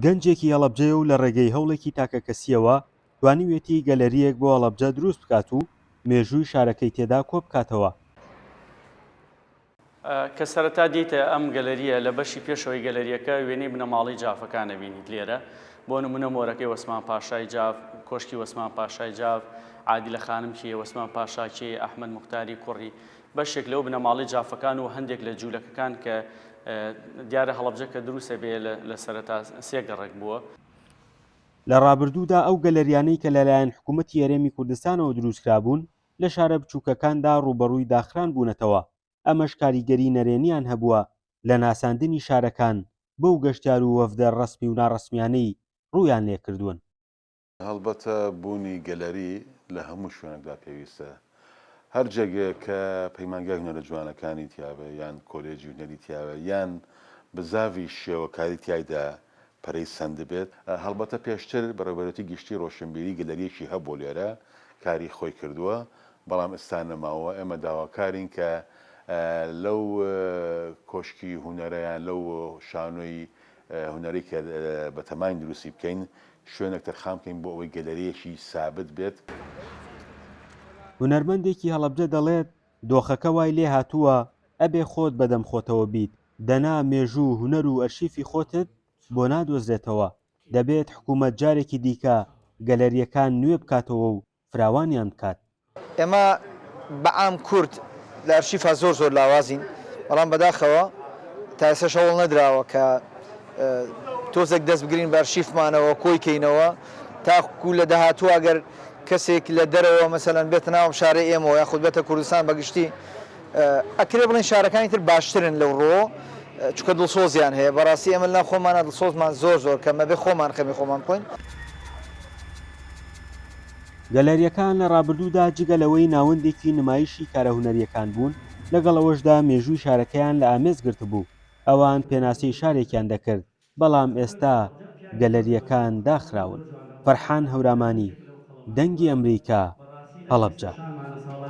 گەنجێکی هەڵەبجەیە و لە ڕێگەی هەوڵێکی تاکەکەسییەوە توانیویەتی گەلەرییەک بۆ هەڵەبجە دروست بکات و مێژووی شارەکەی تێدا کۆبکاتەوە. کە سەرەتا دێیتە ئەم گەلەرییە لە بەشی پێشەوەی گەلەرییەکە وێنەی بنەماڵەی جافەکان ئەبینیت لێرە بۆ نمونە مۆرەکەی وەسمان پاشای جاف، کۆشکی وەسمان پاشای جاف، عادیلە خانم کێیە، وەسمان پاشا کێیە، ئەحمەد موختاری کوڕی بەشێک لەو بنەماڵەی جافەکان و هەندێک لە جوولەکەکان کە دیارە هەڵەبجە کە دروست ئەبێ لە سەرەتا سێ گەڕەک بووە. لە ڕابردوودا ئەو گەلەریانەی کە لەلایەن حکوومەتی هەرێمی کوردستانەوە دروستکرابوون لە شارە بچووکەکاندا ڕووبەڕووی داخران بوونەتەوە، ئەمەش کاریگەری نەرێنیان هەبووە لە ناساندنی شارەکان بەو گەشتیار و وەفدە ڕەسمی و ناڕەسمیانەی ڕوویان لێکردوون. هەڵبەتە بوونی گەلەری لە هەموو شوێنێکدا پێویستە. هەر جێگەیەک کە پەیمانگای هونەرە جوانەکانی تیابێ یان کۆلێجی هونەری تیابێ یان بزاڤی شێوەکاری تیایدا پەرەی سەندبێت. هەڵبەتە پێشتر بەڕێوەبەرێتی گشتی ڕۆشنبیری گەلەرییەکی هەبووە لێرە کاری خۆی کردووە، بەڵام ئێستا نەماوە. ئێمە داواکارین کە لەو کۆشکی هونەرە یان لەو شانۆی هونەرەی کە بەتەماین دروستی بکەین، شوێنێک تەرخان بکەین بۆ ئەوەی گەلەرییەکی سابت بێت. هونەرمەندێکی هەڵەبجە دەڵێت، دۆخەکە وای لێهاتووە ئەبێ خۆت بەدەم خۆتەوە بیت، دەنا مێژوو و هونەر و ئەرشیفی خۆتت بۆ نادۆزرێتەوە، دەبێت حکوومەت جارێکی دیکە گەلەرییەکان نوێ بکاتەوە و فراوانیان بکات. ئێمە بە عام کورد لە ئەرشیفا زۆر زۆر لاوازین، بەڵام بەداخەوە تا ئێستاش هەوڵ نەدراوە کە تۆزێک دەست بگرین بە ئەرشیفمانەوە کۆی کەینەوە تاکو لە داهاتوو ئەگەر کەسێک لە دەرەوە مەسەلەن بێتە ناو ئەم شارەی ئێمەوە یاخود بێتە کوردستان بە گشتی ئەکرێ بڵێین شارەکانی تر باشترن لەو ڕووەوە چونکە دڵسۆزیان هەیە بەڕاستی ئێمە لەناو خۆمانا دڵسۆزمان زۆر زۆر کەمە بێ خۆمان خەمی خۆمان بخۆین. گەلەرییەکان لە ڕابردوودا جگە لەوەی ناوەندێکی نمایشی کارە هونەرییەکان بوون، لەگەڵ ئەوەشدا مێژووی شارەکەیان لە ئامێز گرتبوو، ئەوان پێناسەی شارێکیان دەکرد، بەڵام ئێستا گەلەرییەکان داخراون. فەرحان هەورامانی، دەنگی ئەمریکا، هەڵەبجە.